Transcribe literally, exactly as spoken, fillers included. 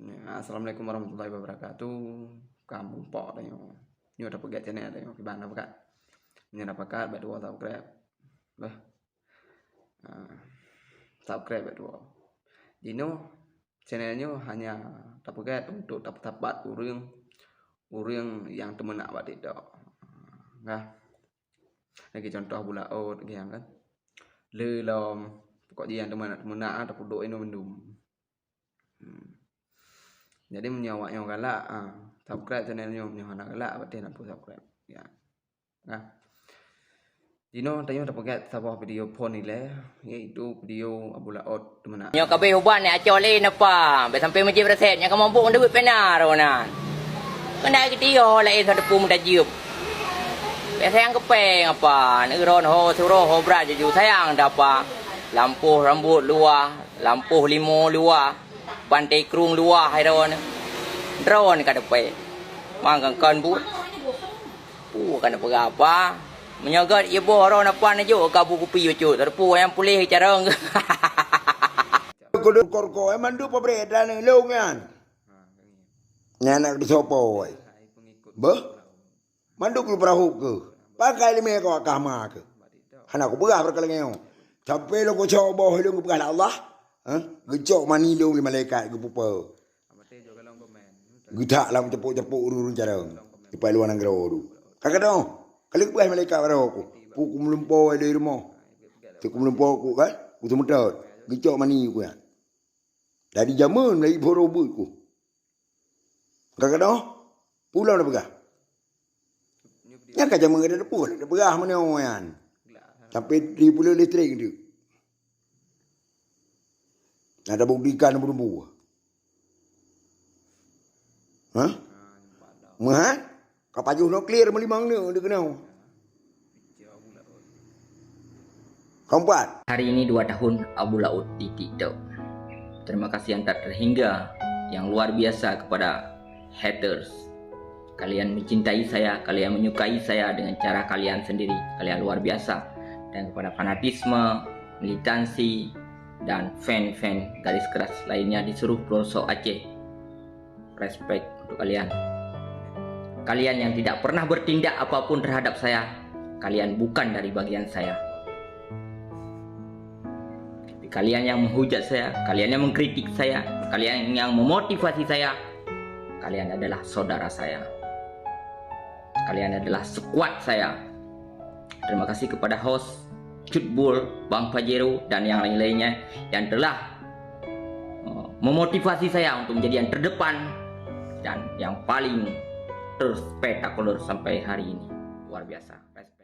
Ya, assalamualaikum warahmatullahi wabarakatuh. Kamoe pok tanyoe. Nyoe tapeugét channel tanyoe kiban na pakat. Meunyoe na pakat bèk tuwoe subscribe. Bah. Ah, subscribe bèk tuwoe. Jinoe channel nyoe hanya tapeugét untuk tapeutapat ureueng, ureueng nyang teumeunak bak TikTok. Nah. Lagèe contoh Abu Laôt lagèe nyan kan. Le lom pokok jih nyang teumeunak-teumeunak ah, tapeuduek inoe mandum. Hmm. Jadi meunyoe awak nyoe galak, ah, subscribe channel nyoe, meunyoe hana galak berarti hana peue subscribe. Ya. Nah. Jinoe tanyoe tapeugét saboh video phôn ilèe, yaitu video Abu Laôt teumeunak. Nyoe ka abéh ubat nyan acoe lé napa, bèk sampoe meujieb resep, nyan ka mabök ngon deubeut pena roh nyan. Keunan geutiyoe laén sateupeu meutajeueb. Bèk sayang keupeng apa, neuron ho suroh ho brat juju sayang dapa. Lampôh rambôt luwah, lampôh limo luwah, bantai krueng luwah hai droeneuh. Droeneuh ka teupeu. Mang kon buet. Peue ka neupeugah apa? Meunyoe gèt iboh droeneuh apa neujok ka bu kupi ucut, teupeu nyang puléh carông. Kudu korko, eh, mandum pabrék dan lôn nyan. Nyan nak disopo, wai. Beuh? Mandum keu peurahô keuh. Pakai leumé keu kama keuh. Hana kupeugah beureukeuh lagèe nyoe. Sampoe lôn kucok boh lôn kupeugah lé Allah. Hah? Geucok mani lôn lé malaikat geupupa. Geutak lam teupeuk-teupeuk ureueng carông. Di luwa nanggroe tu. Ka keudroe. Ka lheueh peugah malaikat baroe ku. Pu kumeulumpo di rumoh. Teuk kumeulumpo ku kan. Ku seumeutot. Geucok mani ku nyan. Dari jameun lagi phon rhot beuet ku. Ka keudroe. Pulang dah peugah. Nyan ka jameun gata teupeu, dak peugah meunyoe nyan. Sampoe di pulo listrik tu. Ada buktikan beureubu. Hah? Meuhat? Ka pajoh nuklir meulimong neuk di keunoe. Keempat. Hari ini dua tahun Abu Laôt di TikTok. Terima kasih yang tak terhingga, yang luar biasa kepada haters. Kalian mencintai saya, kalian menyukai saya dengan cara kalian sendiri. Kalian luar biasa. Dan kepada fanatisme, militansi, dan fan-fan garis keras lainnya di seluruh pelosok Aceh. Respect untuk kalian. Kalian yang tidak pernah bertindak apapun terhadap saya, kalian bukan dari bagian saya. Tapi kalian yang menghujat saya, kalian yang mengkritik saya, kalian yang memotivasi saya, kalian adalah saudara saya. Kalian adalah sekuat saya. Terima kasih kepada host, Cut Bul, Bang Pajero, dan yang lain-lainnya yang telah, eh, memotivasi saya untuk menjadi yang terdepan dan yang paling terspektakuler sampai hari ini. Luar biasa. Respect.